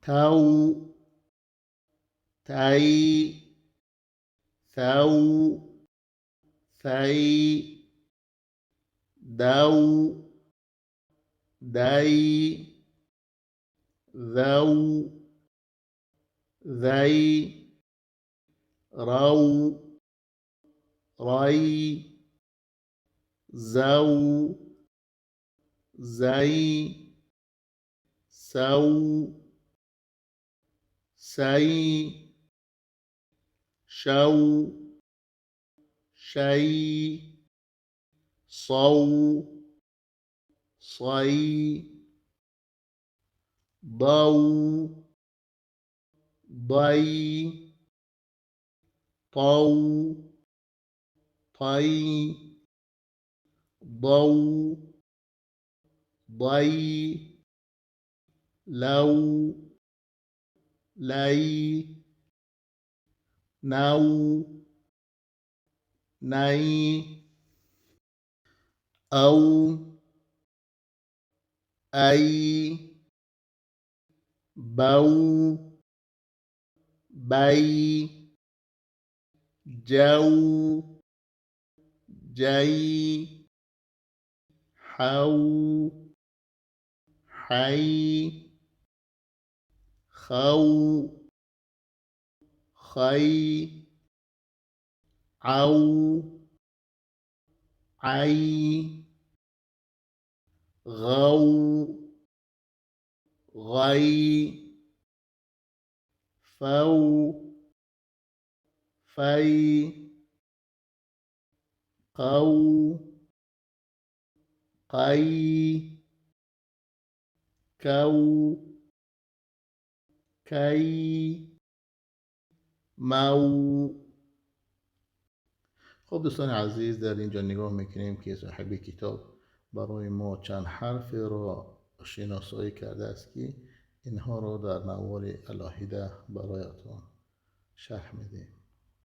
تو، تی، ثو، ثی، دو، دی، ذو، ذی، رو، ری، زو، زی، سو، سی، شو، شی، صو، صی، ضو، ضی، طو، طی، ضو، ضی، لو، لی، نو، نی، او، ای، بو، بی، جو، جی، حو، حی، خو، خی، عو، عی، غو، غی، فو، فی، قو، قی، کو، کی، مو. خب دوستان عزیز، در اینجا نگاه میکنیم که صاحب کتاب برای ما چند حرف را شناسایی کرده است که اینها را در نوار علاحده برایتان شرح میدهیم.